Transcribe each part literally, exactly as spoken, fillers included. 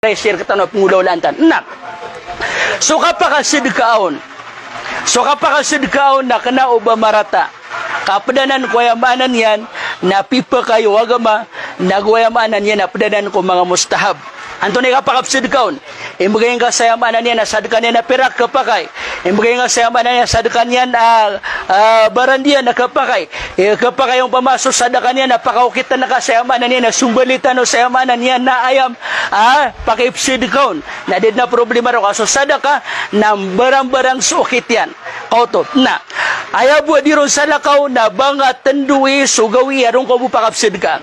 i-share rktano a pngolawlaan tano. Na so kapakasadka on, so kapakasadka on na kna o ba marata. Ka pd anan ko aya maana niyan na pipakay o agama, nago aya maana niyan na pd anan ko manga mustahab. Antonaa i kapakapsadka on? Imbgay ngka sa aya maana niyan na sadka niyan a pirak, khapakay. Imbgay ngka sa aya maana niyan na sadka niyan a, a, barandiyan a khapakay. E, khapakay, ompama so sadka niyan na pakaokitan ka sa aya maana niyan na sombali tano sa aya maana niyan na ayam a pakipsadka on. Na di dn a problema roo ka so sadka na mbarangbarang so okit iyan. Kaoto. Na aya bo a di ron salakaw na ba ngka tndowi so gawii a ron ka bo pakapsadka.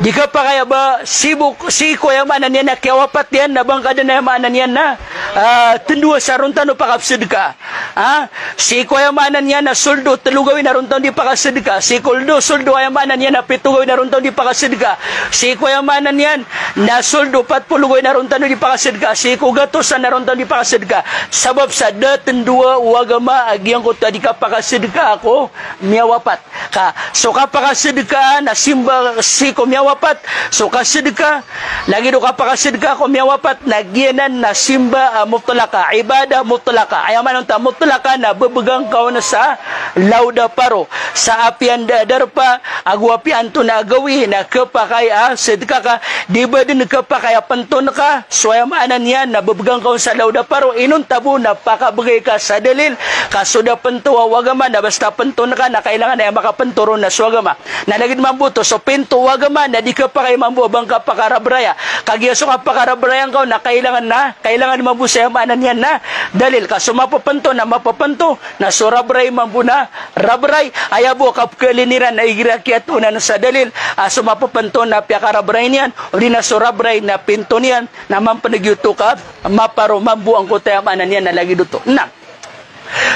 Di khapakay a ba sii bo, sii ko aya maana niyan na kiyawapat iyan na ba ngka dn aya maana niyan na, ah, tndowa sa ron tano pakapsadka. Ah, sii ko aya maana niyan na soldo tlo gawii na ron tano di pakasadka. Sii ko ldo, soldo aya maana niyan na pito gawii na ron tano di pakasadka. Sii ko aya maana niyan na soldo pat polo gawii na ron tano di pakasadka. Sii ko gatosan na ron tano di pakasadka. Sabap sa da tndowa o agama a giyangkoto a di kapakasadka ko miyawapat. Ka so kapakasadka na simba sii ko miyawapat, so kasadka, lagid o kapakasadka ko miyawapat na giyanan na simba, ah, mutlaka, ibadah mutlaka. Aya maana on ta mutlaka na bbgan ka on sa lawd a paro, sa apiya anda a darpa ago apiya antonaa a gawii na khapakay a sadka ka, di ba dn khapakay a pnton ka, so aya maana niyan na bbgan ka on sa lawd a paro, inonta bo na pakabgay ka sa dalil ka so da pntowa o agama na basta pnton ka na kailangan a aya makapnto ron na so agama. Na lagid mambo oto, so pinto o agama na di khapakay mambo a ba ngka pakarabraya. Kagiya so kapakarabray angka on na kailangan na, kailangan mambo sa aya maana niyan na dalil. Ka so mapapnto na mapapnto, na so rabray mambo na rabray. Aya bo a kapkhailin iran na igira kiyatoon sa dalil a so mapapnto na piyakarabray niyan, odi na so rabray na pinto niyan, na mampn giyoto ka maparo mambo angkoto aya maana niyan na lagid oto. Na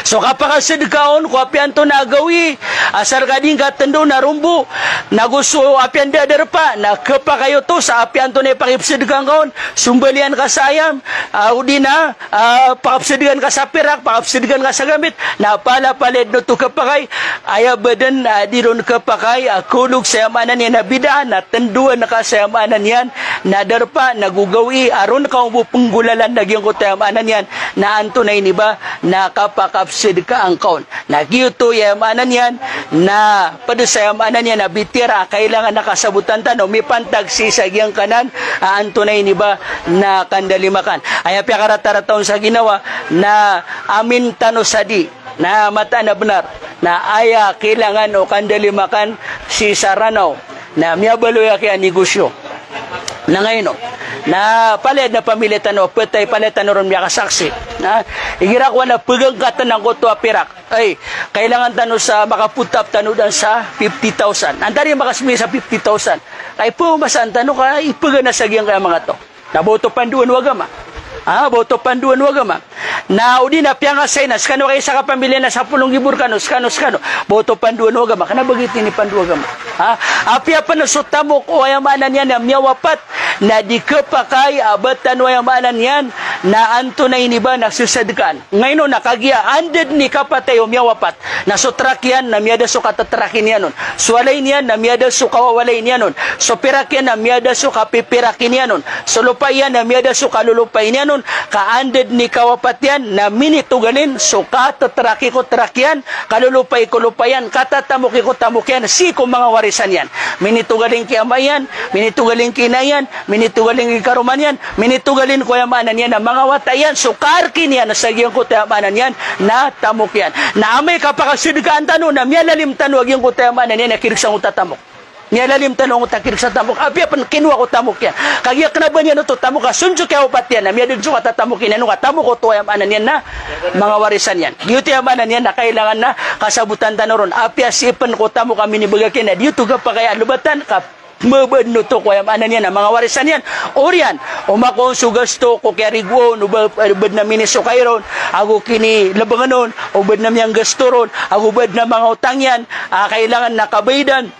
so kapakasadka on ko apiya antonaa a gawii, asar ka di ngka tndo na rombo, nago so apiya anda a darpa na khapakay oto sa apiya antonaa i pakipsadka angka on, sombalian ka sa ayam, ah, odi na, ah, pakapsadkan ka sa pirak, pakapsadkan ka sa gamit, na palapalaya dn oto khapakay. Aya ba dn a di ron khapakay a khaolog sa aya maana niyan na bid'ah na tndowan ka sa aya maana niyan na darpa nago gawii a ron ka on bo pnggolalan a giyangkoto aya maana niyan na antonaa ini ba na kapakapsadka angka on. Na giyoto i aya maana niyan na pd sa aya maana niyan na bitiyara a kailangan a kasabotan tano mipantag sii sa giyangkanan a antonaa ini ba na kandalimakan. Aya piyakaratarata on sa ginawa na amin tano sa di na mataan a bnar na aya kailangan o kandalimakan sii sa Ranaw na miyabaloy aki a negosyo. Na ngaino na palaya dn a pamilya tano a ptay, palaya tano ron miyakasaksi. Na igira kowan a pgangkatn angkoto a pirak, ay, kailangan tano sa makapotap tano dn sa fifty thousand. Antaa di makasmi sa fifty thousand? Ka ipmasaan tano ka ipgana sa giyangkaya manga taw. Na ba oto pandoan o agama. Ah, ba oto pandoan o agama. Na odi na piyangasay na, skano ka isa ka pamilya na sapolo nggibo rkano, skano, skano. Ba oto pandoan o agama. Kna ba giyoto i pandoan o agama. Ah, apiya pn so tamok o aya maana niyan na miyawapat, na di khapakay a ba tano aya maana niyan na antonaa ini ba na sasadkaan. Ngaino na kagiya anda dn i kapatay o miyawapat na so trak iyan na miyada so katatrak iyan on. So walay niyan na miyada so kawawalay niyan on. So pirak iyan na miyada so kapipirak iyan on. So lopa iyan na miyada so kalolopa iyan on. Ka anda dn i kawapat iyan na minitogalin so katatrak i ko trak iyan, kalolopa i ko lopa iyan, katatamok i ko tamok iyan sii ko manga warisan iyan. Minitogalin ki ama iyan, minitogalin ki ina iyan, minitogalin ki karoma niyan, minitogalin ko aya maana niyan na manga wata iyan, so karki niyan sa giyangkoto aya maana niyan na tamok iyan. Na amay ka pakasadkaan tano na miyalalim tano a giyangkoto aya maana niyan na kirk sa ngkoto a tamok. Miyalalim tano a ngkoto a kirk sa tamok. Apiya pn kinowa ko tamok iyan. Kagiya kna ba niyan oto tamok a so dn so kiyawapat iyan na miyada dn so katatamok iyan on ka tamok oto aya maana niyan na manga warisan iyan. Giyoto aya maana niyan na kailangan na kasabotan tano ron. Apiya sii pn ko tamok a minibgay ki iyan na di oto khapakay a lobatan ka mabadn oto ko aya maana niyan na manga warisan iyan. Oriyan, o makaon so gasto ko kiyarigoon, o ba, ba dn a minisokay ron, ago kinilbngn on, o ba dn a miyanggasto ron, ago ba dn a manga otang iyan a kailangan na kabayadan.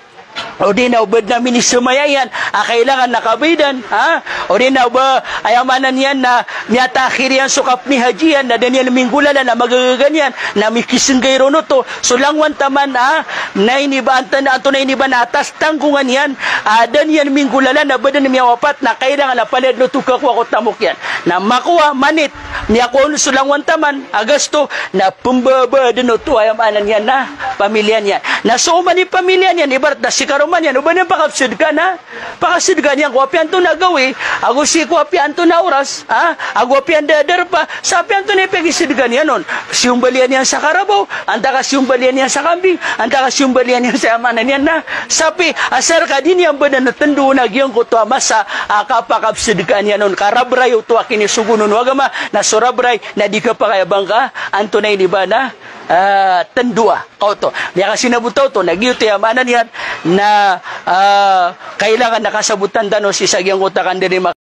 o di na o ba dn a minisamaya iyan a kailangan na kabaydan, ha? O di na o ba, aya maana niyan na miyatakhir iyan so kapmihaji iyan, na da niyan minggolalan a magagaga niyan, na mikisnggay ron oto, so langowan taman, ha? Na ini ba antan-, antonaa ini ba na atas tanggongan iyan, a da niyan minggolalan a ba dn miyawapat, na kailangan a palaya dn oto kakowa ko tamok iyan. Na makowa, manit, miyakowa on so langowan taman a gasto, na pmbabaa dn oto, aya maana niyan na pamiliya niyan. Na so oman i pamiliya niyan, ibarat na si karoma niyan, o ba niyan pakapsadkaan, ha? Pakasadkaan iyan ko apiya antonaa gawii, ago sii ko apiya antonaa oras, ha? Ago apiya anda a darpa, sa apiya antonaa i pakisadkaan iyan on. Siyombaliyan iyan sa karabaw, antaa ka siyombaliyan iyan sa kambing, antaa ka siyombaliyan iyan sa, aya maana niyan na sapi, asar ka di niyan ba dn tndoon a giyangkoto a masa a kapakapsadkaan iyan on, ka rabray oto a kinisogoon o agama, na so rabray na di kapakay a ba ngka antonaa ini ba na, ah, tndoa. Kaoto, miyakasinabot oto, na giyoto i aya maana niyan na, ah, kailangan na kasabotan tano sii sa giyangkoto a kandarima.